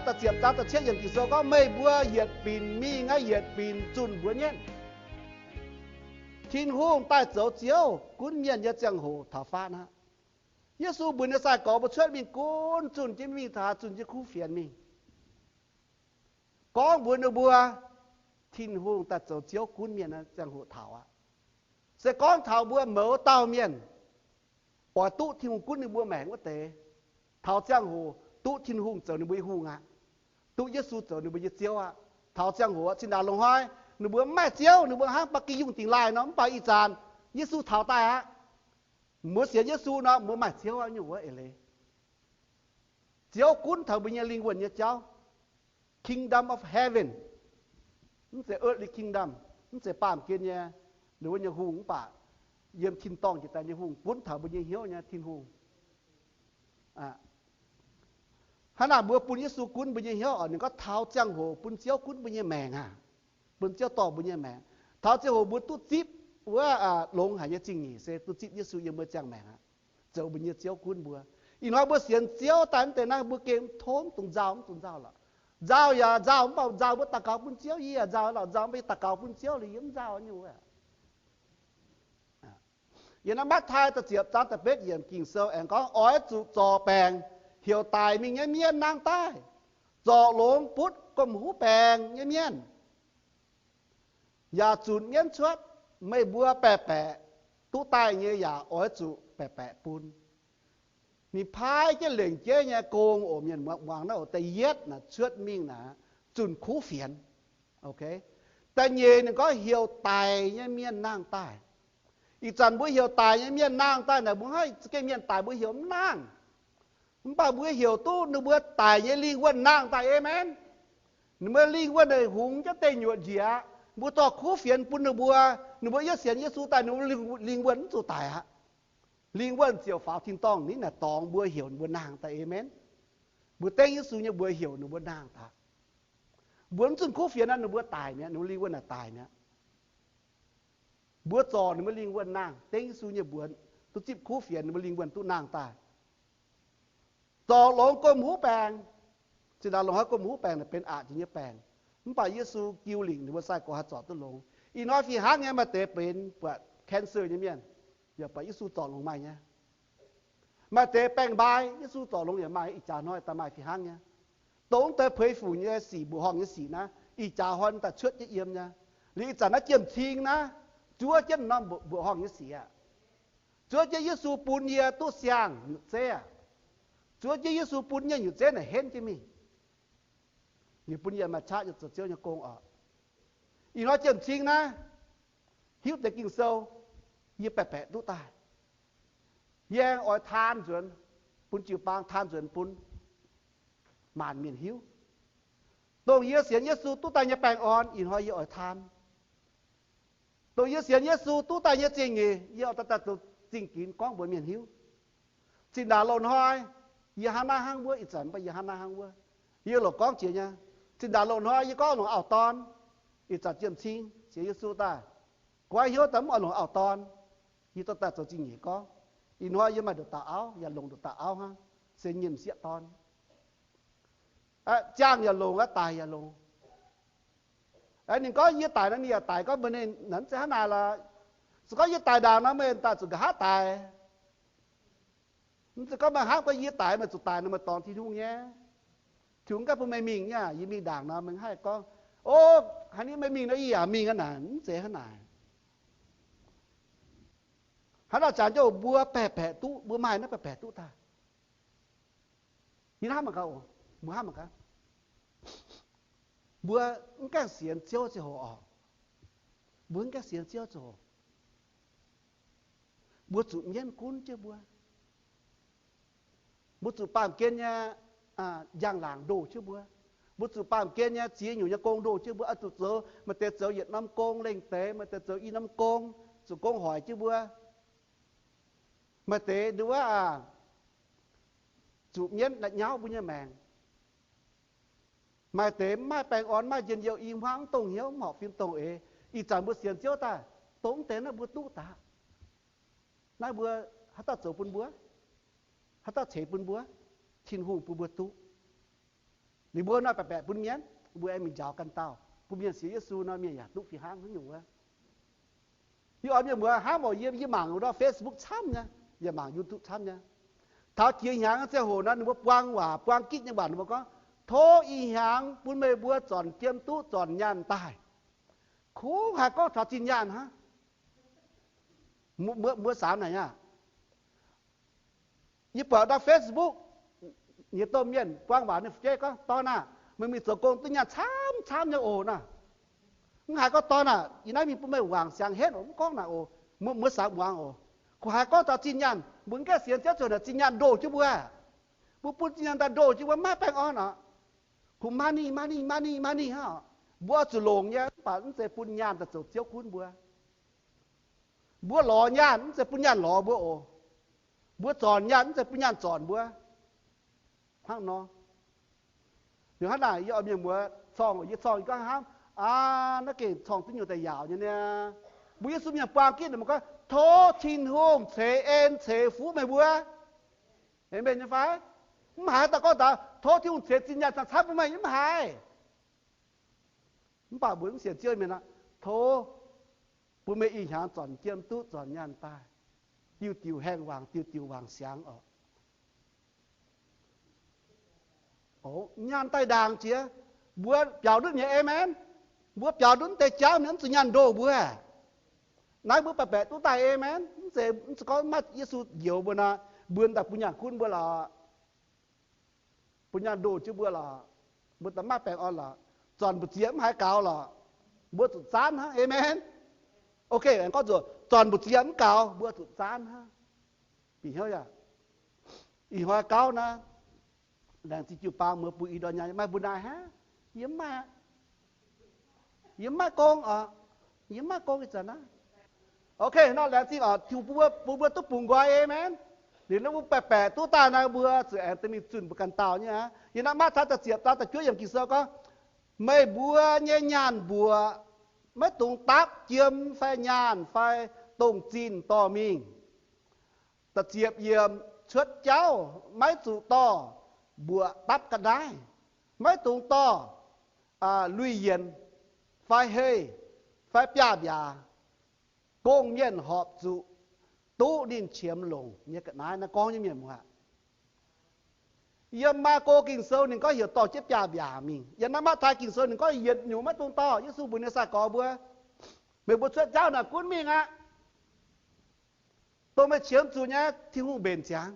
Da'ziepc zaang da'cietv yiemc Ging-Sou gorngv, meih mbuo yietc binc mingh aqv, yietc binc zunh mbuox mienh, Tin-Hungh daaih zoux Ziouv gunv mienh nyei ziangh hoc taux fatv aqv. Yesu mbuox ninh nyei sai-gorx mbuo cuotv mingh gunv zunh jienv mingh taux, zunh jienv kuv fienx mingh, gorngv mbuox ninh mbuo, Tin-Hungh daaih zoux Ziouv gunv mienh nyei ziangh hoc taux aqv. Se gorngv taux mbuo mouz dauh mienh oix duqv Tin-Hungh gunv ninh mbuo maengc wuov deix, taux ziangh hoc duqv Tin-Hungh zoux ninh mbuo nyei hungh aqv, duqv Yesu zoux ninh mbuo nyei Ziouv aqv. Taux ziangh hoc zinh ndaangc loz-hnoi ninh mbuo mv maaih Ziouv, ninh mbuo hnangv ba'gi yungh dingc laaih nor, mv baac ih zanc Yesu taux daaih aqv. Mbuo sienx Yesu nor, mbuo maaih Ziouv aqv nyungc wuov eix leiz. Ziouv gunv taux mbuo nyei lingh wuonh nyei jauv, Kingdom of Heaven. Mv zeiz earthly kingdom, mv zeiz baamh gen nyei, ninh wuov nyei hungh, mv baac yiem tin-dorngh jiex daaih nyei hungh, gunv taux mbuo nyei hnyouv nyei Tin-Hungh. Hnangv naaic mbuo bun Yesu gunv mbuo nyei hnyouv oc, ninh gorngv taux ziangh hoc bun Ziouv gunv mbuo nyei maengc aqv, bun Ziouv dorh mbuo nyei maengc. Taux ziangh hoc mbuo duqv zipv wuov longx haic nyei zingh nyeic se duqv zipv Yesu yiem mbuo ziangh maengc aqv, zoux mbuo nyei Ziouv gunv mbuo. Ih hnoi mbuo sienx Ziouv daaih mv deix naaiv mbuo gengh tov mv dungx nzauh, mv dungx nzauh lorqc. Nzauh yaac nzauh, mv baac nzauh mbuo daux gaux bun Ziouv, yie yaac nzauh lorqc, nzauh mbuo daux gaux bun Ziouv liuz yie mv nzauh nyei wuov. Yiem naaiv Matv^taai da'ziepc zaang da'betv yiemc Ging-Sou aengx gorngv, oix zuqc zorc baengc heuc daic mingh nyei mienh nangh daaih, zorc longx butv gomh huv baengc nyei mienh, yaac zunc mienv cuotv. Meih mbuo baeqc baeqc duqv daaih nyei yaac oix zuqc baeqc baeqc bun. Ninh paaiv jienv lengc jeiv nyei gong oc, mienh muangx naaiv oc. Da'yietv naaic cuotv mingh naaic zunc kuv fienx. Da'nyeic ninh gorngv heuc daic nyei mienh nangh daaih. Ih zanc mbuo heuc daic nyei mienh nangh daaih naaic, mbuo hnangv za'gengh mienh daic mbuo heuc mv nangh. Mv baac mbuo heuc duqv ninh mbuo daic nyei lingh wuonh nangh daaih, aamen. Ninh mbuo lingh wuonh naaic hungx jienv deic nyuoqc njiec aqv. Mbuo dorh kuv fienx bun ninh mbuo, ninh mbuo yiem sienx Yesu daaih, ninh mbuo lingh wuonh mv zuqc daic aqv. Lingh wuonh ziouc faaux tin-dorngh nitv naaic dorngx mbuo heuc ninh mbuo nangh daaih, aamen. Mbuo dengv Yesu nyei mbuox heuc ninh mbuo nangh daaih. Mbuo mv zunh kuv fienx nor, ninh mbuo daic mi'aqv, ninh mbuo lingh wuonh naaic daic mi'aqv. Mbuo zorc ninh mbuo lingh wuonh nangh, dengv Yesu nyei mbuox, duqv zipv kuv fienx, ninh mbuo lingh wuonh duqv nangh daaih. Zorc longx gomh huv baengc. Zinh ndaangc loz-hnoi gomh huv baengc naaic benx aqc jiex nyei baengc. Mv baac Yesu jiu lingc ninh mbuo sai-gorx haih zorc duqv longx. Ih hnoi fih hnangv nyei, maaih deix benx buatc cancer nyei mienh, yaac buatc Yesu zorc longx maaih nyei. Maaih deix baeng-mbai, Yesu zorc longx yaac maaih. Ih jaax hnoi daaih maaih fih hnangv nyei. Dongh deix puix fuc nyei sic, mbuoqc horngh nyei sic naaiv, ih jaax hnoi daaih cuotv jienv yiem nyei. Liuz ih zanc naaiv jiem-cing naaiv zuov jienv norm mbuoqc horngh nyei sic aqv. Zuov jienv Yesu bun yie duqv siang nyutc zeiv aqv. Zuov jienv Yesu bun yie nyutc zeiv naaic henv jienv mingh. Ninh bun yie maaih qaqv nyei zoux Ziouv nyei gong oc. Ih hnoi jiem-cing naaiv, hiuv deix Ging-Sou, yie baeqc baeqc duqv daaih. Yie aengx oix taan nzuonx, bun jiu-baang taan nzuonx bun maanc mienh hiuv. Dongh yie sienx Yesu duqv daaih nyei baengh orn, ih hnoi yie oix taan. Dongh yie sienx Yesu duqv daaih nyei zingh nyeic, yie oix daaih zoux zingh ginx gorngv mbuox mienh hiuv. Zinh ndaangc loz-hnoi yie hnangv naaiv hnangv wuov, ih zanc mv baac yie hnangv naaiv hnangv wuov. Yie longc gorngv jiex nyei. Zinh ndaangc loz-hnoi yie gorngv longc auv-dorn, ih zanc jiem-cing sienx Yesu daaih, guaiv hnyouv daaih mv oix longc auv-dorn. Yie dorh daaih zoux zingh nyeic gorngv. Ih hnoi yie maaih nduqc dauh auv, yaac longc nduqc dauh auv hnangv, se nyei m'sieqv dorn. Ziangh yaac longc aqv, daic yaac longc. Ninh gorngv yie daic nor, ninh yaac daic. Gorngv mbuox ninh, mv zeiz hnangv naaic lorqc. Se gorngv yie daic ndaangc nor, meih daaih zuqc nqa'haav daic. Mv zeiz gorngv meih hnamv gorngv yie daic, meih zuqc daic nor, meih dorngx Tin-Hungh nyei. Tin-Hungh gaengh bun meih mingh nyei. Yie mingh ndaangc nor, meih haih gorngv, o, haaix nyungc meih mingh nor, yie yaac mingh aqv naaic. Mv zeiz hnangv naaic. Hnangv naaic jangx jienv mbuo baeqc baeqc duqv, mbuo maaih naaiv baeqc baeqc duqv daaih. Yie hnamv mangc gaax oc, mbuo hnamv mangc gaax. Mbuo mv gaengh sienx Ziouv ziangh hoc oc, mbuo mv gaengh sienx Ziouv ziangh hoc, mbuo zuqc mienv gunv jienv mbuo. Mbuo zuqc baamh gen nyei njang-laangc ndoh jienv mbuo. Mbuo zuqc baamh gen nyei ziex nyungc nyei gong ndoh jienv mbuo. Oix zuqc zoux, maaih deix zoux yietc norm gong lengh deix, maaih deix zoux i norm gong, zuqc gong hoic jienv mbuo. Maaih deix nduov aac, zuqc mienv nyauv mbuo nyei maengc. Maaih deix mv maaih baengh orn, mv maaih njien-youh, i hmuangv mv dongh hnyouv, mv horpc fim dongh eix. Ih zanc mbuo sienx Ziouv daaih, dongh mv deix naaiv mbuo duqv daaih. Naaiv mbuo haaix dauh zoux bun mbuo? Haaix dauh ceix bun mbuo? Tin-Hungh bun mbuo duqv. Ninh mbuo nor baeqc baeqc bun mienh, mbuo aengx mingh njaaux ganh dauh, bun mienh sienx Yesu nor, mienh yaac duqv fih hnangv haaix nyungc wuov. Yie oix mienh muoz hnamv oc, yie, yie mangc wuov Facebook camv nyei, yie mangc YouTube camv nyei. Taux jiex hnyangx ziangh hoc nor, ninh mbuo buang waac, buang gitv nyei waac, ninh mbuo gorngv, tov ih hnyangx bun meih mbuo zornc jiem duqv zornc nyaanh daaih. Kungx haiz gorngv taux zinh nyaanh hnangv. Mbuo, mbuo samx naaic aqv. Yie buatc ndau Facebook, nyei domh mienh buang waac ninh fu'jueiv gorngv, dorn aah, meih mingh zoux gong duqv nyaanh camv camv nyei oc naaic. Mv haiz gorngv dorn aah, ih naaiv mingh bun meih wangc siangx henv oc, mv gorngv naaic oc. Mbuo, mbuo samx muangx oc. Kungx haiz gorngv taux zinh nyaanh, mbuo ganh sienx Ziouv ziouc naaic zinh nyaanh ndoh jienv mbuo. Mbuo bun zinh nyaanh daaih ndoh jienv mbuo maiv baengh orn oc. Kungx money, money, money, money hnangv oc. Mbuo oix zuqc longc nyei, mv baac mv zeiz bun nyaanh daaih zoux Ziouv gunv mbuo. Mbuo lorz nyaanh mv zeiz bun nyaanh lorz mbuo oc. Mbuo zornc nyaanh mv zeiz bun nyaanh zornc mbuo. Hnangv nor. Liuz hnangv naaic yie oix mienh muoz corng, yie corng yie gorngv hnamv, aa, naaiv gengh corng duqv nyungc daaih yaauc nyei niaa. Mbuo Yesu mienh buang gitv ninh mbuo gorngv, tov Tin-Hungh ceix en ceix fuqv meih mbuo. Aamen nyei fai? Mv haiz daaih gorngv daaih, tov Tin-Hungh ceix zinh nyaanh camv-camv bun meih, mv haiz. Mv baac mbuo mv sienx Ziouv mienh aqv, tov bun meih ih hnyangx zornc jiem duqv zornc nyaanh daaih, diuh diuc haengh wangc, diuh diuc wangc siangx oc. Nyaanh daaih ndaangc jiex, mbuo biaux ndutv nyei, aamen. Mbuo biaux ndutv deix jauv mienh mv zuqc nyaanh ndoh mbuo. Naaiv mbuo baeqc baeqc duqv daaih, aamen. Mv zeiz, mv zeiz gorngv maaih Yesu njoux mbuo nor, mbuo daaih bun nyaanh gunv mbuo lorqc. Bun nyaanh ndoh jienv mbuo lorqc. Mbuo daaih maiv baengh orn lorqc. Zornc mbu'ziex mv haiz gaux lorqc. Mbuo zuqc zaanv hnangv, aamen. Ok, aengx gorngv nzuonx, zornc mbu'ziex mv gaux, mbuo zuqc zaanv hnangv. Bieqc hnyouv yaac, ih hnoi gauv naaiv, laengz zingh jiu-baang muoz bun ih ndorm nyaanh maaih mbuo naaic hnangv. Yie mv maaih, yie mv maaih gong oc. Yie mv maaih gong ih zanc naaiv. Ok, nor laengz zingh oc, Tin-Hungh bun mbuo, bun mbuo duqv bungx nqoi, aamen. Liuz naaiv mbuo baeqc baeqc duqv daaih naaiv, mbuo zuqc aengx deix mingh zunh mbuo ganh dauh nyei aqv. Yiem naaiv Matv^taai da'ziepc zaang da'juov yiemc Ging-Sou gorngv, meih mbuo nyei nyaanh mbuoqc maiv dungx dapv jiem fai nyaanh fai dongh zinh dorh mingh. Da'ziepc yiemc, cuotv jauv maiv zuqc dorh mbuoqc dapv ga'naaiv, maiv dungx dorh lui-yienx fai hei fai biaav-mbiaac. Gong-mienh horpc zuqc duqv ninh qiemx longc nyei ga'naaiv. Naaiv gorngv nyei mienh muoz aqv. Yiem Maako Ging-Sou ninh gorngv heuc dorh jienv biaav-mbiaac mingh. Yiem naaiv Matv^taai Ging-Sou ninh gorngv yietc nyungc maiv dungx dorh. Yesu mbuox ninh sai-gorx mbuo, meih mbuo cuotv jauv naaic gunv mingh aqv. Dongh meih qiemx zuqc nyei, Tin-Hungh mbenc ziangx.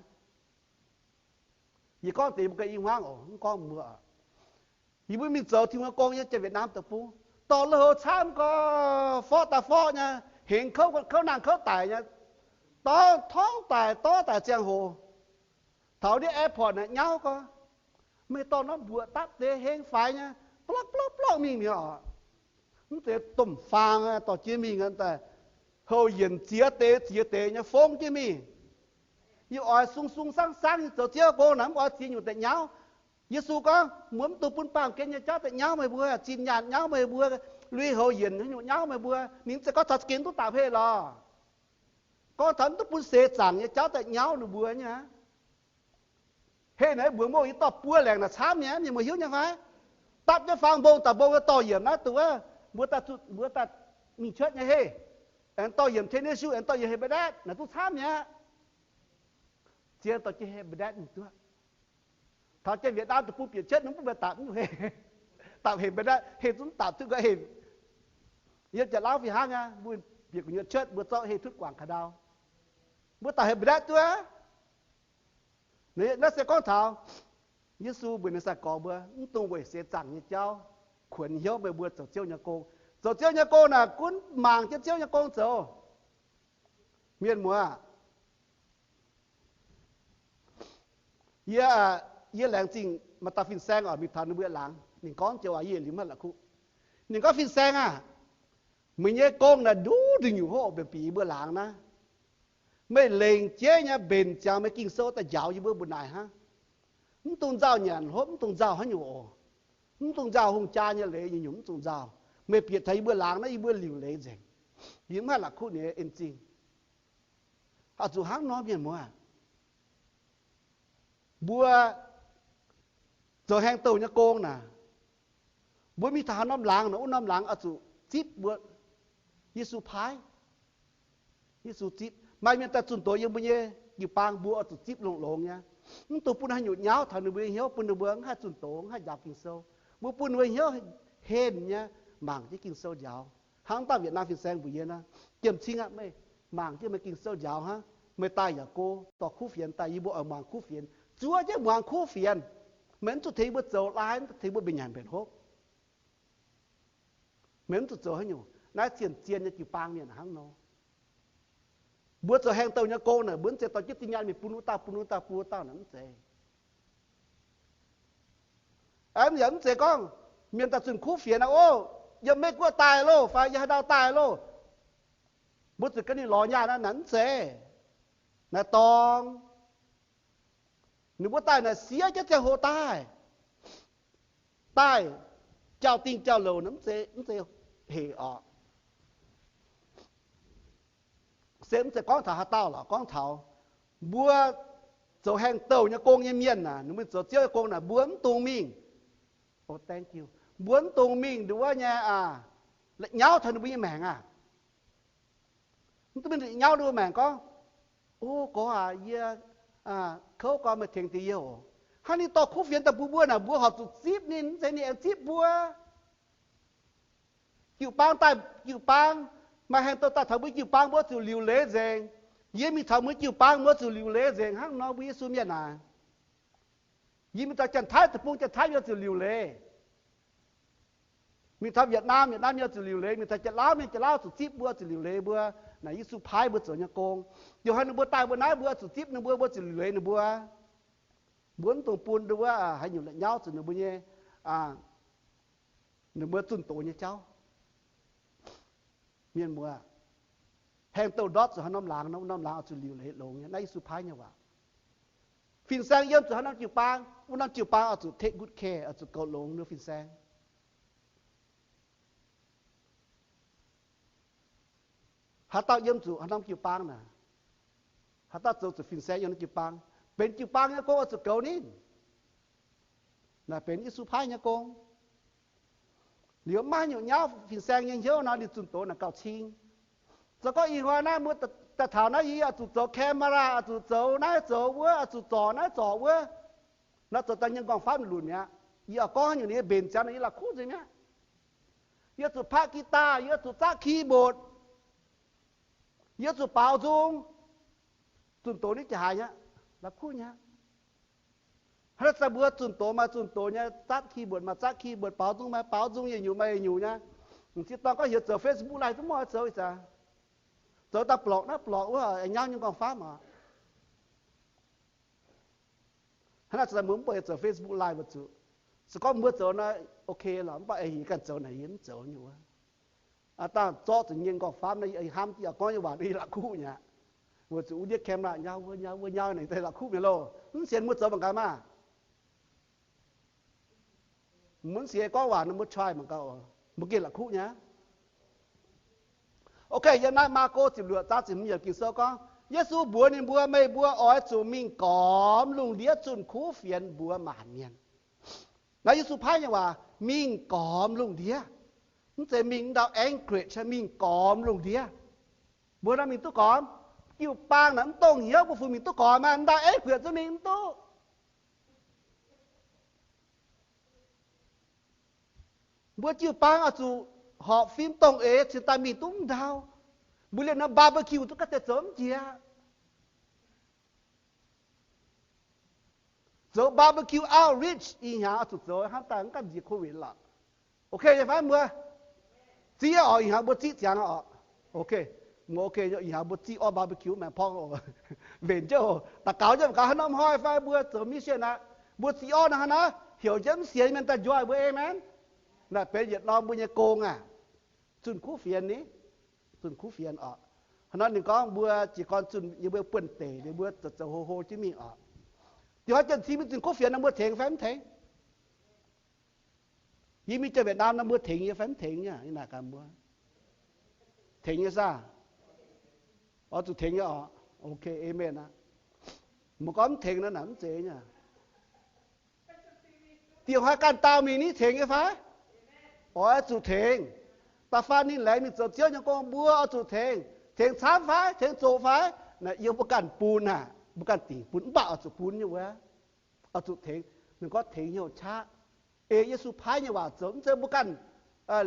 Yie gorngv deix mbuo ganh i hmuangv oc, mv gorngv mbuo. Yie mbuo mingh zoux Tin-Hungh nyei gong yiem Janx-Wietc^naam deic-bung, dorh lui-houx camv gorx, forv daaih forv nyei, hengx kouv, kouv nangh kouv daic nyei, dorv torngv daic, dorv daic ziangh hoc. Taux ndiev airport naaic nyauv gorx, meih dorh norm mbuoqc dapv deix heng faix nyei, blorqv blorqv blorqv mingh mi'aqv oc. Mv zeiz domh faang dorh jienv mingh daaih, houh yienc ziex deix ziex deix nyei fongv jienv mingh. Yie oix sung sung saangv saangv nyei zoux Ziouv gong naaic, mv oix ziex nyungc deix nyauv. Yesu gorngv, mbuo mv dungx bun baamh gen nyei jauv daaih nyauv meih mbuo, zinh nyaanh nyauv meih mbuo, lui-houx yienc haaix nyungc nyauv meih mbuo. Ninh mv zeiz gorngv taux za'gengh duqv dapc heh lorqc. Gorngv taux mv duqv bun seix zaangc nyei jauv daaih nyauv ninh mbuo nyei aqv. Heh naaic mbuox mbuo, yie dorh buo laengc naaic camv nyei, mienh muoz hiuv nyei fai? Dapv jienv faang mbong daaih mbong dorh yiemc naaiv dongh wuov, mbuo daaih, mbuo daaih mingh cuotv nyei heh, aengx dorh yiemc Tennessee, aengx dorh yiemc Happy Dad naaic duqv camv nyei aqv. Ziex dorh jienv Happy Dad mingh duqv. Taux Janx-Wietc^naam deic-bung bieqc cuotv, ninh mv bun mbuo dapc mv heh, dapc Happy Dad, heh zungv dapc cuotv nqoi heh. Yiem Janx-Lauv fih hnangv aqv, mbuo bieqc gu'nyuoz cuotv, mbuo zorqv heh tutv guangc ka'ndau, mbuo dapc Happy Dad duqv. Naaiv se gorngv taux Yesu mbuox ninh sai-gorx mbuo, mv dungx weic seix zaangc nyei jauv kuonx hnyouv meih mbuo zoux Ziouv nyei gong. Zoux Ziouv nyei gong naaic gunv mangc jienv Ziouv nyei gong zoux. Mienh muoz, yie, yie laengz zingh maaih dauh fin-saeng oc, mingh taux ninh mbuo laangz, ninh gorngv joux waac yie liuz maiv la'kuqv. Ninh gorngv, Fin-saeng aah! Meih nyei gong naaic nduqc nduqc nyungc hov, mbenc bieqc yie mbuo laangz naaiv. Meih lengc jeiv nyei mbenc ziangx meih Ging-Sou daaih njaaux yie mbuo mbu'naaic hnangv. Mv dungx nzauh nyanc hopv, mv dungx nzauh haaix nyungc oc. Mv dungx nzauh hungh jaa nyei leiz nyungc-nyungc mv dungx nzauh. Meih bieqc taux yie mbuo laangz naaiv, yie mbuo liuc leiz nzengc. Yie mv haih la'kuqv ninh en-zingh. Oix zuqc hnangv nor, mienh muoz. Mbuo zoux haengh douh nyei gong naaic, mbuo mingh taux haaix norm laangz naaic, wuov norm laangz oix zuqc zipv mbuo. Yesu paaiv, Yesu zipv. Maaih mienh daaih zunh doz yiem mbuo nyei jiu-baang, mbuo oix zuqc zipv longx-longx nyei. Mv dungx bun haaix nyungc nyauv taux ninh mbuo nyei hnyouv, bun ninh mbuo mv haih zunh doz, mv haih njaaux Ging-Sou. Mbuo bun ninh mbuo hnyouv henv nyei, mangc jienv Ging-Sou njaaux. Hnangv dauh Vietnam fin-saeng mbuox yie nor, Jiem-Cing aac, meih mangc jienv meih Ging-Sou njaaux hnangv. Meih daaih yaac go dorh kuv fienx daaih, yie mbuo oix muangx kuv fienx. Zuov jienv muangx kuv fienx. Meih mv zuqc tengx mbuo zoux lai, mv zuqc tengx mbuo mbenc nyanc mbenc hopv. Meih mv zuqc zoux haaix nyungc. Naaiv zien-zien nyei jiu-baang mienh hnangv nor. Mbuo zoux haengh douh nyei gong naaic, mbuo mv zeiz dorh jienv dinh nyaanh mingh bun wuov dauh, bun wuov dauh, bun wuov dauh naaic, mv zeiz. Aeqv, yaac mv zeiz gorngv mienh daaih zunh kuv fienx aqv, ov, yiem Meiv-Guoqv daaih loh, fai yiem haaix ndau daaih loh, mbuo zuqc ganh ninh lorz nyaanh aqv, naaic mv zeiz. Naaic dorngx. Ninh mbuo daaih naaic siev jienv ziangh hoc daaih, daaih jauv-dingh jauv-louc naaic, mv zeiz, mv zeiz hec orqc. Se mv zeiz gorngv taux haaix dauh lorqc, gorngv taux mbuo zoux haengh douh nyei gong nyei mienh naaic, ninh mbuo zoux Ziouv nyei gong naaic, mbuo mv dungx mingh, mbuo mv dungx mingh nduov wuov nyei, la'nyauv taux ninh mbuo nyei maengc aqv. Mv dungx mingh la'nyauv ninh mbuo maengc gorngv, O gorx aac, yie kouv gorx, meih tengx deix yie oc. Hnangv ninh dorh kuv fienx daaih bun mbuo naaic, mbuo horpc zuqc zipv ninh, mv zeiz ninh aengx zipv mbuo. Jiu-baang daaih, jiu-baang maaih haengh douh daaih taux mbuo jiu-baang, mbuo zuqc liuc leiz nzengc. Yie mingh taux mbuo jiu-baang, mbuo zuqc liuc leiz nzengc hnangv nor mbuo Yesu mienh naaic. Yie mingh taux Janx-Taiv deic-bung, Janx-Taiv mienh zuqc liuc leiz. Mingh taux Vietnam, Vietnam mienh zuqc liuc leiz. Mingh taux Janx-Lauv mienh, Janx-Lauv zuqc zipv mbuo, zuqc liuc leiz mbuo. Naaic Yesu paaiv mbuo zoux nyei gong. Ziouc haaix ninh mbuo daaih mbuo naaiv, mbuo zuqc zipv ninh mbuo, mbuo zuqc liuc leiz ninh mbuo. Mbuo mv dungx bun nduov wuov haaix nyungc la'nyauv zuqc ninh mbuo nyei, ninh mbuo zunh doz nyei jauv. Mienh muoz, haengh douh ndortv zuqc haaix norm laangz nor, wuov norm laangz oix zuqc liuc leiz longx nyei. Naaiv Yesu paaiv nyei waac. Fin-saeng yiem zuqc haaix norm jiu-baang, wuov norm jiu-baang oix zuqc take good care, oix zuqc goux longx ninh fin-saeng. Haaix dauh yiem zuqc haaix norm jiu-baang naaic, haaix dauh zoux zuqc fin-saeng yiem norm jiu-baang, benx jiu-baang nyei gong oix zuqc goux ninh. Naaic benx Yesu paaiv nyei gong. Liuz maiv nyungc nyauv fin-saeng nyei hnyouv nor, ninh zunh doz naaic gauh cing. Zoux gorngv ih hnoi naaiv mbuo daaih taux naaiv, yie oix zuqc zoux camera, oix zuqc zoux naaiv zoux wuov, oix zuqc zorc naaiv zorc wuov. Naaiv zoux daaih nyei nqorngv-famv lunc mi'aqv. Yie oix gorngv haaix nyungc ninh mbenc ziangx naaic, yie la'kuqv nzengc mi'aqv. Yie zuqc paqv guitar, yie zuqc zatv keyboard, yie zuqc baaux nzung. Zunh doz nitv jiex haaix nyei aqv, la'kuqv nyei aqv. Hnangv naaiv zanc mbuo zunh doz maaih zunh doz nyei, zatv keyboard maaih zatv keyboard, baaux nzung maaih baaux nzung, yietc nyungc maaih yietc nyungc nyei. M'sieqv dorn gorngv heuc zoux Facebook Live zungv mv oix zoux ih zanc. Zoux daaih blorqc naaiv blorqc wuov, nyauv nyei nqorngv-famv oc. Hnangv naaiv zanc mbuo mv buatc zoux Facebook Live mbuo zuqc, se gorngv mbuo zoux nor, ok lorqc, mv baac yie ganh zoux naaic yie mv zoux nyei wuov. Dangh zorqv zuqc nyei nqorngv-famv naaiv, hnamv diuh gorngv nyei waac yie la'kuqv nyei aqv. Weic zuqc wuov ndiev camera nyauv wuov nyauv wuov nyauv naaic, la'kuqv mi'aqv loh. Mv sienx mbuo zoux mangc gaax maah. Mv sienx gorngv waac nor mbuo try mangc gaax oc, mbuo gengh la'kuqv nyei aqv. Ok, yiem naaiv Maako ziepc luoqc zaang ziepc hmz yiemc Ging-Sou gorngv, Yesu mbuox ninh mbuo, Meih mbuo oix zuqc mingh gormx lungh ndiev zunh kuv fienx mbuox maanc mienh. Naaiv Yesu paaiv nyei waac, mingh gormx lungh ndiev. Mv zeiz mingh ndau Anchorage, mingh gormx lungh ndiev. Mbuo nor mingh duqv gormx? Jiu-baang naaic mv dongh hnyouv mbuo funx mingh duqv gormx maah, ndau Anchorage zungv mingh mv duqv. Mbuo jiu-baang oix zuqc horpc fim dongh eix cingx daaih mingh duqv mv ndau. Mbuo liemh norm barbecue duqv gav deix zoux mv jiex. Zoux barbecue outreach ih hnyangx oix zuqc zoux hnangv daaih mv gamh nziex COVID lorqc. Ok nyei fai mbuo? Ziqv orqc, ih hnyangx mbuo ziqv ziangx orqc. Ok, ok, ih hnyangx mbuo ziqv orv barbecue maengx porng oc. Mbenc jienv oc, daux gaux jienv mangc gaax haaix norm hnoi fai mbuo zoux mission aqv. Mbuo ziqv orv nor hnangv naaiv heuc jienv mv sienx mienh daaih njoih mbuo, amen. Naaiv benx yietc norm mbuo nyei gong aac. Zunh kuv fienx ni, zunh kuv fienx oc. Hnangv nor ninh gorngv mbuo jiez gorn zunh yiem mbuo buonv-deic liuz mbuo zoux zoux hlo hlo jienv mingh oc. Diuh hnoi Janx-Cin mingh zunh kuv fienx nor mbuo tengx fai mv tengx? Yie mingh Janx-Vietnam nor mbuo tengx yie fai mv tengx nyei? Yie naaic gaax mbuo, tengx nyei saah? Oix zuqc tengx nyei oc. Ok, amen aqv. Mv gorngv mv tengx nor naaic mv zeiz nyei. Dieh hnoi ganh daauh mingh ni tengx nyei fai? Oix zuqc tengx. Da'faanh ninh laengz mingh zoux Ziouv nyei gong, mbuo oix zuqc tengx. Tengx camv fai? Tengx zoqc fai? Naaiv yiem mbuo ganh bun aah, mbuo ganh dingc bun, mv baac oix zuqc bun nyei wuov. Oix zuqc tengx. Ninh gorngv tengx hnyouv qaqv, ei Yesu paaiv nyei waac zoux. Mv zeiz mbuo ganh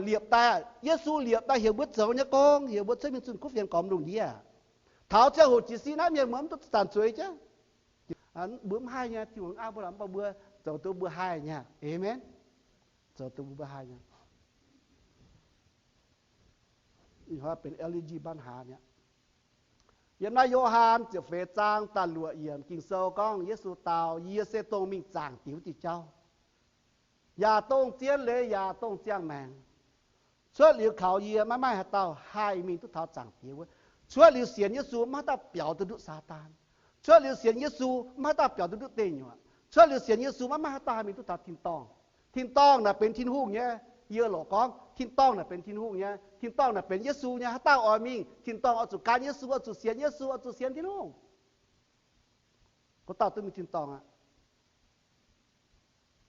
liepc daaih. Yesu liepc daaih heuc mbuo zoux nyei gong, heuc mbuo cuotv mingh zunh kuv fienx gormx lungh ndiev. Taux ziangh hoc jiez sin naaiv mienh muoz mv duqv zanc zueiz jienv. Mbuo mv haih nyei, Tin-Hungh aav mbuo, mv baac mbuo zoux duqv mbuo haih nyei. Aamen. Zoux duqv mbuo haih nyei. Ih hnoi benx L N G ปัญหา nyei. Yiem naaiv Yo^han ziepc feix zaang da'luoqc yiemc Ging-Sou gorngv Yesu dau, Yie se dongh mingh zaangc Diex wuov diuh jauv, yaac dongh zien leiz, yaac dongh ziangh maengc. Cuotv liuz kaux yie maiv maaih haaix dauh haih mingh duqv taux zaangc Diex wuov. Cuotv liuz sienx Yesu maiv haaix dauh biaux duqv nduqv Saadaan. Cuotv liuz sienx Yesu maiv haaix dauh biaux duqv nduqv deic nyuoqc. Cuotv liuz sienx Yesu maiv maaih haaix dauh haih mingh duqv taux tin-dorngh. Tin-dorngh naaic benx Tin-Hungh nyei. Yie lorqc gorngv tin-dorngh naaic benx Tin-Hungh nyei. Tin-dorngh naaic benx Yesu nyei. Haaix dauh oix mingh, tin-dorngh oix zuqc gan Yesu, oix zuqc sienx Yesu, oix zuqc sienx Tin-Hungh. Gorngv dauh duqv mingh tin-dorngh aqv.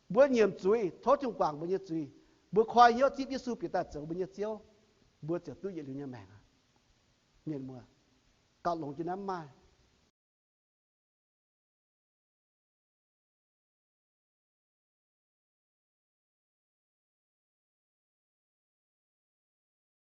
Mbuo nyiemc zuiz, tov Tin-Hungh guangc mbuo nyei zuiz. Mbuo koi hnyouv zipv Yesu bieqc daaih zoux mbuo nyei Ziouv, mbuo ziouc duqv yietc liuz nyei maengc aqv. Mienh muoz, gauh longx jiex naaiv mv maaih.